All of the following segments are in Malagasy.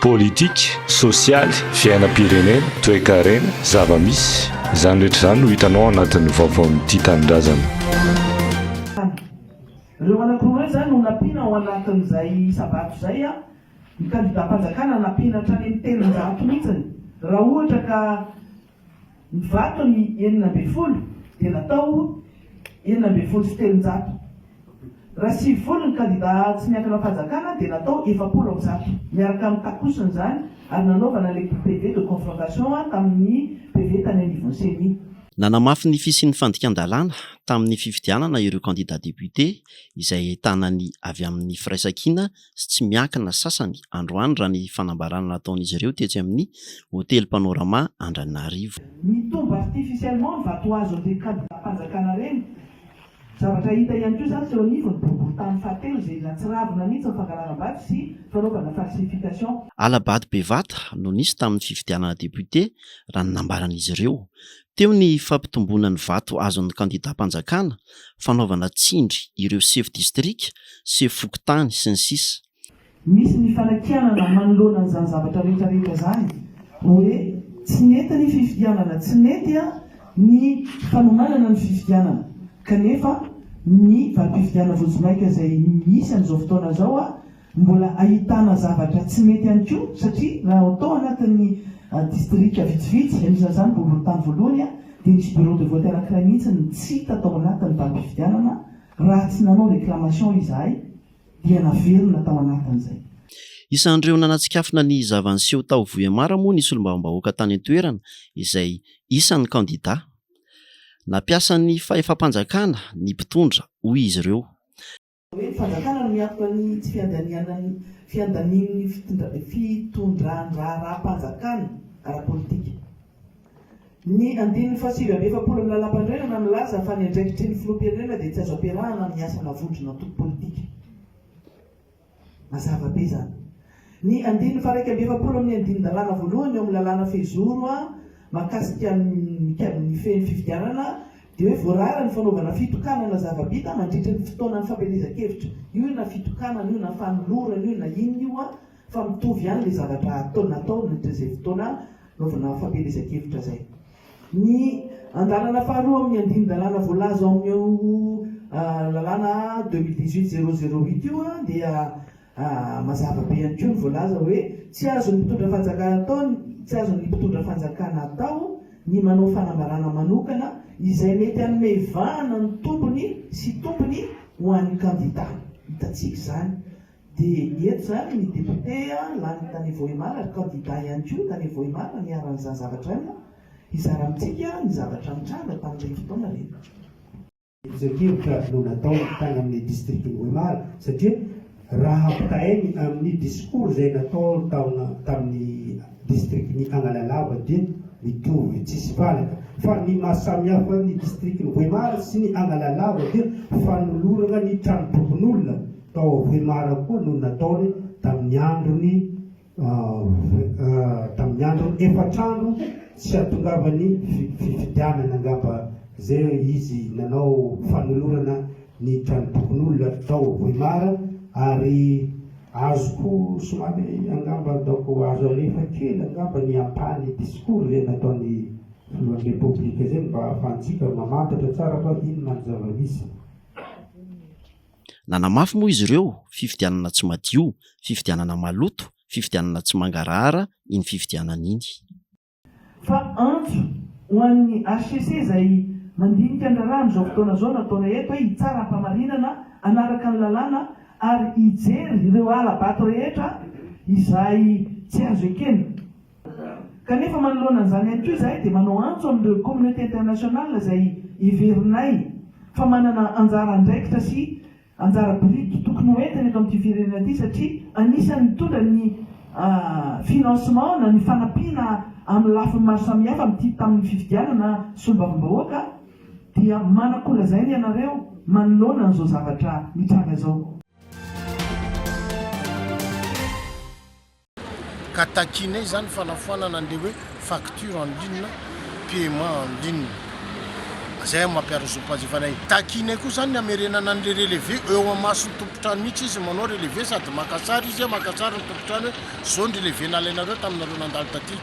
Politika, sosialy, fiainam-pirenena, toekarena, zava-misy, izany rehetra izany no hitanao ao anatin'ny vaovaon'ny Tia Tanindrazana. Ireo anankiroa ireo izany no nampiana ao anatin'izay isa-bato izay, ny kandidam-panjakana nampiana hatrany amin'ny 300 mihitsiny raha ohatra ka Ny vatony 16 dia natao 316. Raha 90 ny kandida tsy miankina fanjakana dia natao 140 miaraka amin'ny takosiny izany ary nanaovana ilay PV de confrontation tamin'ny PV tany anivon'ny ceni. Nanamafy ny fisian'ny fandikan-dalàna tamin'ny fifidianana ireo kandida depiote izay ahitana ny avy amin'ny Firaisankina sy tsy miankina sasany androany raha ny fanambarana nataon'izy ireo tetsy amin'ny Hotely Panorama Andrainarivo. Mitombo artificiellement ny vato azon'ireny kandidam-panjakana ireny. Zavatra hita ihany koa izany teo anivon'ny boriborintany fahatelo izay natsiravina mihitsy ny fangalaram-bato sy fanaovana falsification. Hala-bato bevata no nisy tamin'ny fifidianana depiote raha ny nambaran'izy ireo. Teo ny fampitomboana ny vato azon'ny kandidam-panjakana, fanaovana tsindry ireo sefo distrika, sefo fokontany, sy ny sisa. Misy ny fanakianana manoloana an'izany zavatra rehetra rehetra izany hoe tsy nety ny fifidianana, tsy nety ny fanomanana ny fifidianana kanefa ny valim-pifidianana vonjimaika izay misy amin'izao fotoana izao Mbola ahitana zavatra tsy mety ihany koa satria raha tao anatin'ny distrika vitsivitsy, anisan'izany boriborintany voalohany, dia nisy bureau de vote anankiray mihitsy no tsy hita tao anatin'ny valim-pifidianana, raha tsy nanao réclamation izahay dia naverina tao anatin'izay. Isan'ireo nanatsikafona ny zava-niseho tao Vohemar moa ny solombavambahoaka tany an-toerana izay isan'ny kandidà. Nampiasa ny fahefam-panjakana ny mpitondra, hoy izy ireo. Hoe ny fanjakana no miantoka ny tsy fiandanianan'ny fiandanian'ny fitondran-draharaham-panjakana ara-politika. Ny andininy faha-49 amin'ny Lalàmpanorenana milaza fa ny andraikitry ny filoham-pirenena dia tsy azo ampiarahana amin'ny asana vondron'antoko politika. Mazava be izany. Ny andininy faha-41 amin'ny andinin-dalàna voalohany eo amin'ny lalàna fehizoro mahakasika ny mifehy ny fifidianana dia hoe voarara ny fanaovana fitokanana zava-bita mandritra ny fotoanan'ny fampielezan-kevitra. Io na fitokanana io na fanolorana io na inona io fa mitovy ihany ilay zavatra atao natao nandritra izay fotoana nanaovana fampielezan-kevitra izay. Ny andalana faharoa amin'ny andinin-dalàna voalaza ao amin'io lalàna 2018 008 io dia mazava be ihany koa ny voalaza hoe tsy azon'ny mpitondra fanjakana atao tsy azon'ny mpitondra fanjakana atao ny manao fanambarana manokana izay mety hanome vahana ny tombony sy tombony ho an'ny kandida. Hitantsika izany. Dia eto izany ny député lany tany Vohemar ary candidat ihany koa tany Vohemar niharan'izany zavatra izany hizara amintsika ny zavatra nitranga tamin'ireny fotoana ireny. Fampielezan-kevitra no natao tany amin'ny distrikan'i Vohemar satria raha ampitahainy amin'ny discours izay natao tamin'ny distrikan'i Agnalalava dia mitovy tsisy valaka fa ny maha samihafa ny distrikan'i Vohemar sy ny Agnalalava dia fanolorana ny tranom-pokonolona Tao Vohemar koa no nataony tamin'ny androny tamin'ny androny efatr'andro tsy hahatongavan'ny fifidianana angamba zay izy nanao fanolorana ny tranombokin'olona tao Vohemar ary azoko somary angamba ataoko azo alefa kely angamba ny ampahany discours zay nataon'ny filohan'ny repoblika zay mba ahafahantsika mamantatra tsara fa inona ny zava-misy. Nanamafy moa izy ireo, fifidianana tsy madio, fifidianana maloto, fifidianana tsy mangarahara iny fifidianana iny. Fa antso ho an'ny hcc izay mandinika ny raharaha amin'izao fotoana izao nataonay eto hoe hitsara am-pamarinana hanaraka ny lalàna ary hijery ireo hala-bato rehetra izay tsy azo ekena. Kanefa manoloana an'izany ihany koa izahay dia manao antso amin'ireo communauté internationale izay heverinay fa manana anjara andraikitra sy anjara biriky tokony ho entiny eto amin'ity firenena ity satria anisan'ny nitondra ny financement na ny fanampiana amin'ny lafiny maro samihafa amin'ity tamin'ny fifidianana solombavambahoaka dia manan-kolazaina ianareo manoloana an'izao zavatra mitranga izao. Ka takianay izany fanafoanana an'ilay hoe facture en ligne, paiement en ligne. Zay no mampiaro ny zom-panjifanay. Takianay koa zany ny hamerenana an'le relevé eo amason'ny tompon-trano mihitsy izy manao relevé sady maka sary izy, maka sary ny tompon-trano hoe zao ny relevé nalainareo taminareo nandalo taty.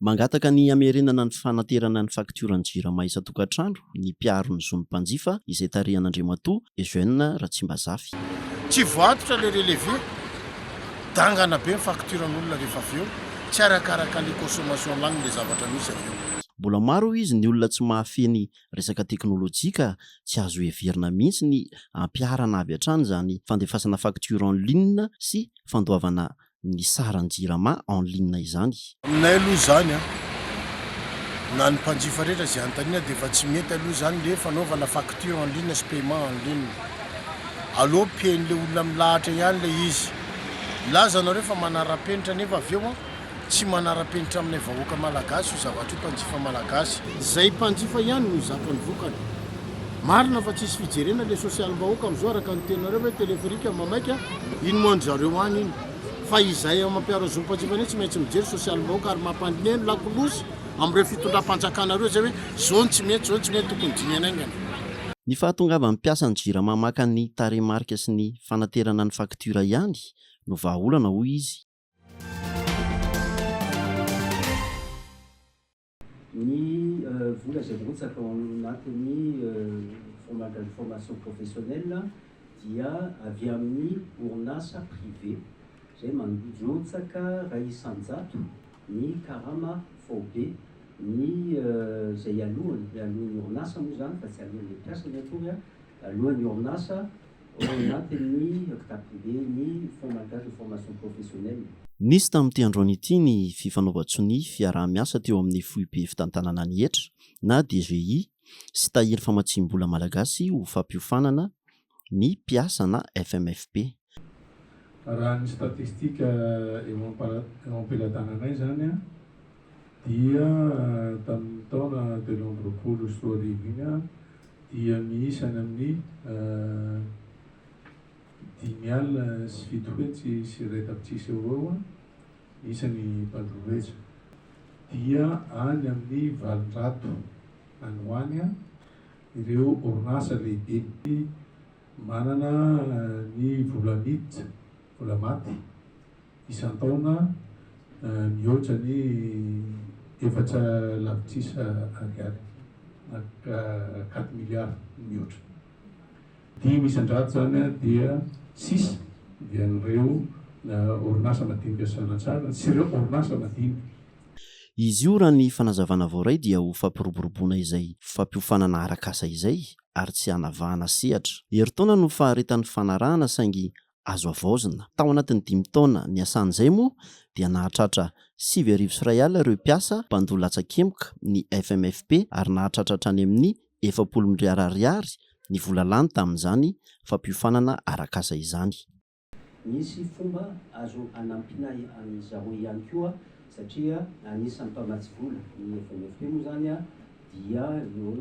Mangataka ny hamerenana ny fanaterana ny faktioran'ny Jirama isan-tokantrano ny mpiaro ny zon'ny mpanjifa izay tarihan'Andriamatoa Eugène Ratsimbazafy. Tsy voatotra le relevé, dangana be ny facture-n'olona rehefa avy eo, tsy arakaraka le consommation lany le zavatra misy avy eo. Mbola maro hoy izy ny olona tsy mahafehy ny resaka teknolojia ka tsy azo heverina mihitsy ny hampiharana avy hatrany izany fandefasana facture en ligne sy fandoavana ny saran'ny Jirama en ligne izany. Aminay aloha izany an, na ny mpanjifa rehetra izay anontaniana dia efa tsy mety aloha izany le fanaovana facture en ligne sy paiement en ligne. Aleo paie-n'le olona milahatra ihany le izy. Milaza nareo fa manara-penitra nefa avy eo an, tsy manara-penitra aminay vahoaka malagasy io zavatra io mpanjifa malagasy. Izay mpanjifa ihany no hizaka ny vokany. Marina fa tsisy fijerena le sosialim-bahoaka amizao araka ny teninareo hoe téléphérique mamaika iny moa an-dry zareo any iny. Fa izahay ao mampiaro ny zom-panjifa anie tsy maintsy mijery sosialim-bahoaka ary mampaneno lakolosy amin'ireo fitondram-panjakana ireo izay hoe zao no tsy mety, zao no tsy mety tokony dinihana haingana. Ny fahatongavan'ny mpiasan'ny Jirama maka ny tarehimarika sy ny fanaterana ny faktiora ihany no vahaolana hoy izy. Ny vola izay mirotsaka ao anatin'ny Fonds malgache de formation professionnelle dia avy amin'ny orinasa privé izay mandrotsaka iray isan-jato ny karama faobe ny izay aloany, aloan'ny orinasa moa izany fa tsy aloan'ny mpiasany akory, aloan'ny orinasa Ao anatin'ny kitapoben'ny Fonds malgache de formation professionnelle. Nisy tamin'ity androany ity ny fifanaovan-tsonia fiaraha-miasa teo amin'ny foibe fitantanana ny hetra na DGI sy tahiry famatsiam-bola malagasy ho fampiofanana ny mpiasa na FMFP. Raha ny statistika eo am-pelatananay izany dia tamin'ny taona 2023 iny dia miisa any amin'ny 750 eo ho eo ny isan'ny mpandroa hetra, dia any amin'ny 800 any ho any ireo orinasa lehibe manana ny vola miditra, vola maty. isan-taona mihoatra ny efatra lavitrisa ariary na quatre milliards mihoatra. 5% izany dia sisa dia an'ireo orinasa madinika sy salantsarana sy ireo orinasa madinika. Izy io raha ny fanazavana voaray dia ho fampiroboroboana izay fampiofanana arak'asa izay ary tsy hanavahana sehatra. Herintaona no faharetan'ny fanarahana saingy azo havaozina. Tao anatin'ny dimy taona niasany izay moa dia nahatratra 1900 ireo mpiasa mpandoa latsakemboka ny FMFP ary nahatratra hatrany amin'ny 40 miliara ariary ny vola lany tamin'izany fampiofanana arak'asa izany. Misy fomba azo anampiana an'i zareo ihany koa satria anisan'ny mpamatsy vola ny FMFP moa izany dia eo ny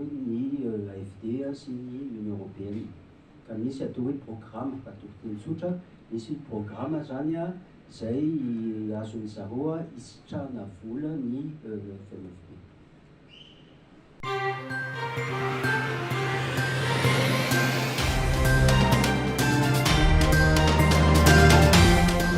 AFD sy ny Union Européenne. Ka misy atao hoe programa, ataoko teny tsotra, misy programa zany zay azon'ny zareo hisitrahana vola ny FMFP.